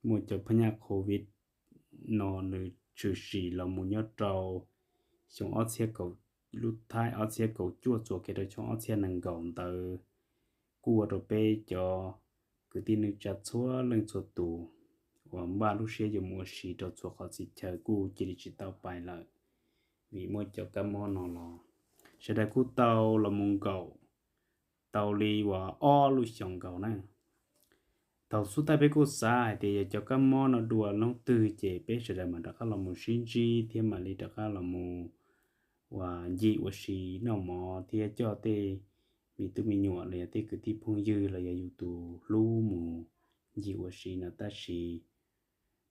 Muaj cov phaj nyaj covid no nws tshwm sim los mus nyob rau xyoo ob txhiab kaum, lub thaib ob txhiab kaum cuaj txuas kiag rau xyoo ob txhiab nees nkaum ntawd, kuj ua rau peb cov kwv tij neej tsa txhua leej txhua tus uas npaj lub siab yuav mus ua si rau txhua qhov txhia chaw kuj cia li tsis tau pais lawm, vim muaj cov kab mob no los sawv daws kuj tau los mus nkaum tau li uas ob lub xyoos nkaus na. Thaum xub thawj peb kuj xav hais tias yog cov kab mob no dua hnub twg ces peb sawv daws mam rov qab los mus sib ntsib thiab mam li rov qab los mus uas ncig ua si noj mov thiab coj tej me tub me nyuam los yog tej kwv tij phooj ywg los yog yus tus hlub mus ncig ua si no, tab sis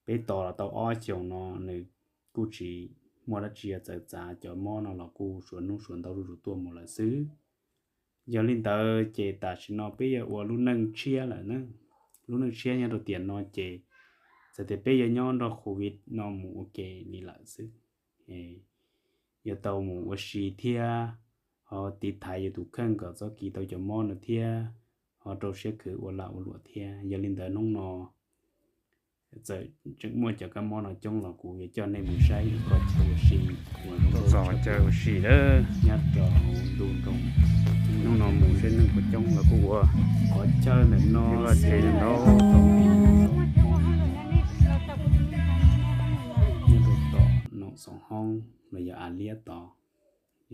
peb tos los tau ob xyoos no nws kuj tsis muaj dab tsi yuav txawv txav, cov mob no los kuj suav hnub suav ntaub zuj zus tuaj mus lawm xwb. Yog li ntawd ces tam sim no peb yuav ua lub neej tshiab lawm na, lub neej tshiab nyob rau tiam no ces txawm tias peb yuav nyob nrog covid no mus ua ke li lawm xwb, yuav tau mus ua si thiab ho tiv thaiv yus tus kheej kom txoj kev tau cov mob no thiab ho rau siab khwv ua lag ua luam thiab. Yog li ntawd hnub no txawm tseem muaj cov kab mob no coob los kuv yuav coj nej mus saib ib qho chaw ua si uas zoo nkauj tshaj plaws nyob rau ntu nroog. Hnub no mus saib neeg puas coob los kuj ua qhov chaw ntawm no tsev ntau nyob rau tom Noom Xoom Hoob los yog A Liab tod,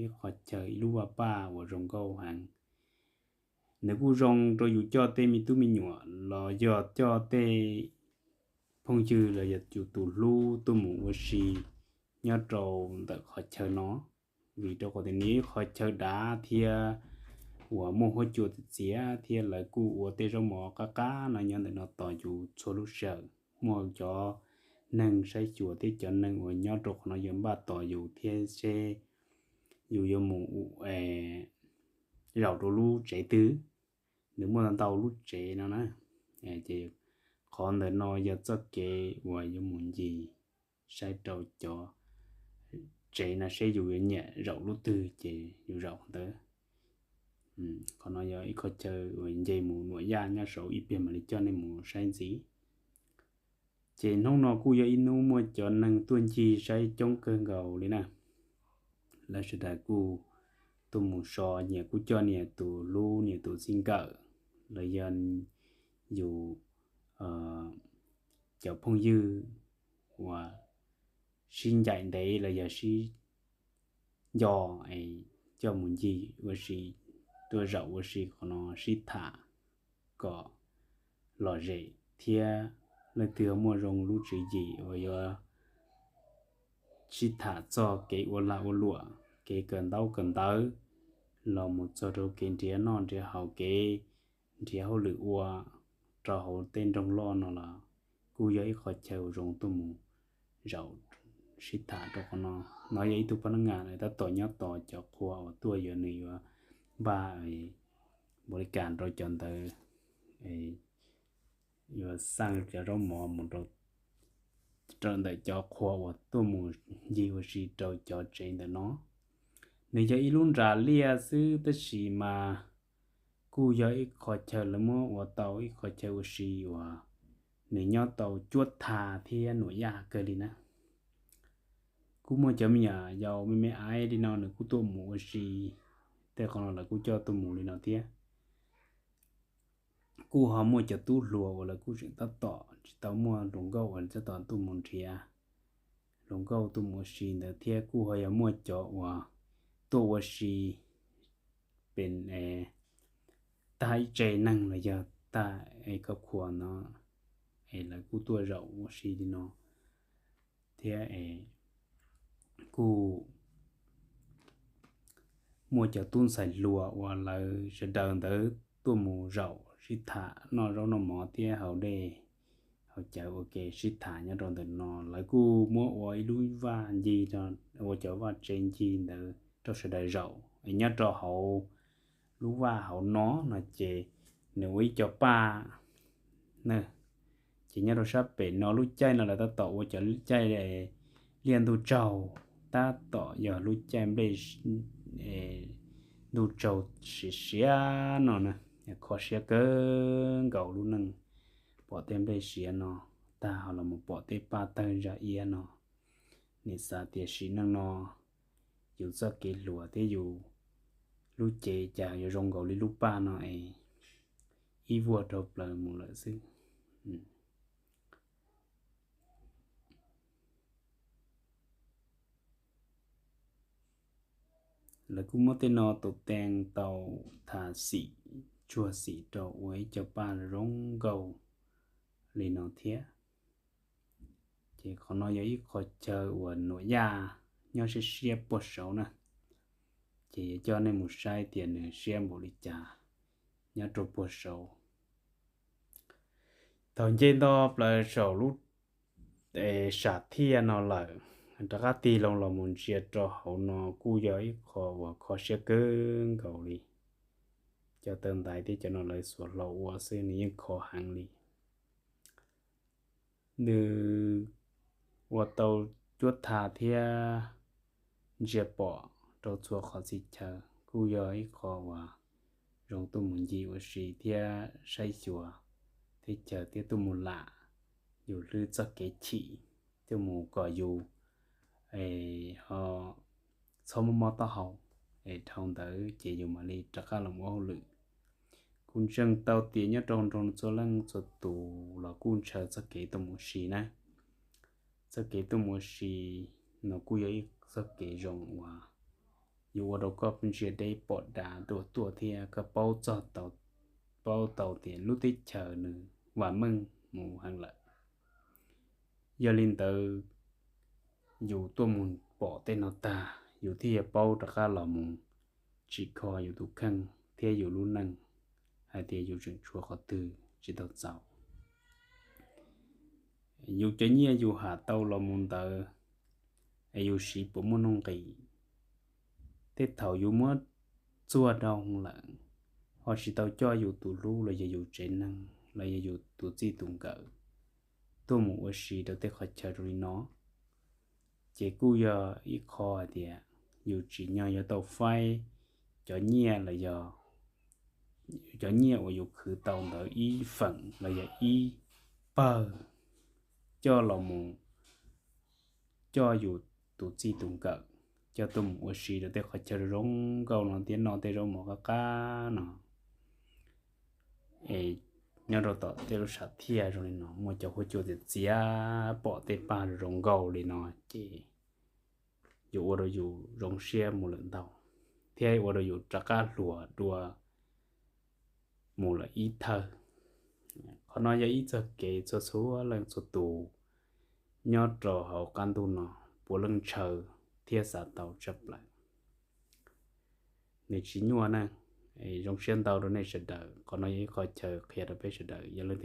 ib qho chaw ib lub vaj paj uas zoo nkauj heev. Nws kuj zoo rau yus coj tej me tub me nyuam los yog coj tej phooj ywg los yog yus tus hlub tuaj mus ua si nyob rau ntawm qhov chaw no, vim rau qhov tias nws yog ib qho chaw dav thiab uas muaj huab cua txias txias thiab lawv kuj ua tej zaub mov qab qab no nyob ntawm no tos yus txhua lub sij hawm. Muaj cov neeg saib xyuas thiab cov neeg uas nyob rau qhov no yuav npaj tos yus thiab seb yus yuav mus zaum rau lub tsev twg. Nws muaj ntau lub tsev no na, ces qhov ntawm no yog txoj kev uas yuav mus ncig saib rau cov tsev no seb yus yuav nyiam zaum lub twg ces yus zaum ntawd. Qhov no yog ib qho chaw uas nce mus Nuam Yaj nyob saud, ib pliag mam li coj nej mus saib ntxiv. Ces hnub no kuj yog ib hnub muaj cov neeg tuaj ncig saib coob kawg nkaus li na. Lawv sawv daws kuj tuaj mus so, nyias kuj coj nyias tus hlub nyias tus txij nkawm los yog yus cov phooj ywg uas sib ncaim ntev los yog sib nco es coj mus ncig ua si, tuaj zaum ua si qhov no sib tham kom lom zem thiab leej twg muaj zoo lub tswv yim uas yuav sib tham txog kev ua lag ua luam, kev kawm ntaub kawm ntawv los mus txog rau kev nrhiav noj nrhiav haus, kev nrhiav hauj lwm ua rau hauv tej nroog loj no los kuj yog ib qho chaw uas zoo tuaj mus zaum sib tham rau qhov no. No yog ib tug poj nab ngas tab tom nyob tos cov qhua uas tuaj yuav, nws yuav npaj npaum li cas rau cov ntawd, yuav xaj cov zaub mov mus rau ntawm cov qhua uas tuaj mus ncig ua si rau cov tsev ntawm no. Nws yog ib lub nras liaj xwb tab sis mas kuj yog ib qho chaw lawv muab ua tau ib qho chaw ua si uas nws nyob tau cuab tha thiab Nuam Yaj kawg li na. Kuj muaj cov me nyuam yaus me me aiv li no nws kuj tuaj mus ua si, tej qhov no lawv kuj coj tuaj mus li no thiab. Kuj ho muaj cov tub hluas uas lawv kuj tseem tab tom tsis tau muaj hluas nkauj uas tab tom tuaj mus nrhiav hluas nkauj tuaj mus ua si ntawd thiab. Kuj ho yog muaj cov uas tuaj ua si pem tag ib tse neeg los yog tag e kab khua no es lawv kuj tuaj zaum ua si li no thiab. Kuj muaj cov tub ntxhais hluas uas lawv sawv daws ntawd tuaj mus zaum sib tham noj zaub noj mov thiab haus dej haus cawv ua ke sib tham nyob rau ntawm no. Lawv kuj muab ua ib lub vaj ncig, ua cov vaj tse ncig ntawd rau sawv daws zaum es nyob rau hauv lub vaj hauv no no ces nws ua ib co paj na. Ces nyob rau sab pem no lub caij no lawv tab tom ua cov caij liaj ntuj tsaug, tab tom yog lub caij nplej ntuj tsaug siav siav no na, kho siab kawg nkaus lub neej pom tej nplej siav no tag ho los mus pom tej paj tawg zaj iab no. Nws xav tias sim neej no yus txoj kev hluas thiab yus lub cev cas yuav zoo nkaus li lub paj no es ib vuag rau plaws mus lawm xwb. Lawv kuj muab tej no tus tees tau tham xim tsuag xim rau ua ib co paj zoo nkauj li no thiab. Ces qhov no yog ib qho chaw uas nuam yaj nyob siab siab puag saud na. Ces yuav coj nej mus saib tias nws siab npaum li cas nyob rau puag saud. Thaum nce nto plaws saum lub sam thiaj no lawm, rov qab tig loo los mus ntsia rau hauv no kuj yog ib qho uas kho siab kawg nkaus li. Cov taw ntaiv thiab cov no lawv xuas hlau ua xwb nws yeej kho heev li. Nws ua tau cuab tha thiab ntsia pom rau txhua qhov txhia chaw kuj yog ib qho uas zoo tuaj mus ncig ua si thiab saib xyuas teb chaws thiab tuaj mus lam yus hlwb txoj kev chim, tuaj mus kom yus ho txhob mob mob taub hau, es dhau ntawd ces yus mam li rov qab los ua hauj lwm. Kuv ntseeg tau tias nyob rau nroog txhua leej txhua tus los kuj ntshaw txoj kev tuaj mus ua si na. Txoj kev tuaj mus ua si no kuj yog ib txoj kev zoo uas yuav ua rau koj ntsiag deb pom dav tuaj tuaj thiab koj paub txog, paub tau tias lub teb chaws nws vam meej mus heev lawm. Yog li ntawd, yus tuaj mus pom tej no tag yus thiaj yuav paub rov qab los mus tsim kho yus tus kheej thiab yus lub neej hais tias yus tseem tshuav qhov twg tsis tau txaus. Yus cov nyiaj yus ham tau los mus ntawd es yus siv puas muaj nuj nqis? Tej thaum yus muab txuag dhau lawm ho tsis tau coj yus tus hlub los yog yus tsev neeg los yog yus tus txij tus nkawm tuaj mus ua si rau tej qhov chaw zoo li no, ces kuj yog ib qho hais tias yus tsim nyog yuav tau faib cov nyiaj los yog cov nyiaj uas yus khwv tau ntawd ib feem los yog ib pawg coj los mus coj yus tus txij tus nkawm coj tuaj mus ua si rau tej qhov chaw zoo nkauj no thiab noj tej zaub mov qab qab no. Es nyob rau tom tej lub sam thiaj zoo li no muaj cov huab cua txias txias pom tej paj zoo nkauj li no ces yuav ua rau yus zoo siab mus lawm ntau thiab ua rau yus rov qab hluas dua mus lawm ib thawj. Qhov no yog ib txoj kev txhua txhua leej txhua tus nyob rau hauv qab ntuj no puav leej ntshaw thiab xav tau tshaj plaws. Nws tsis nyuaj na. Zoo siab ntau rau nej sawv daws, qhov no yog ib qho chaw qhia rau peb sawv daws yog leej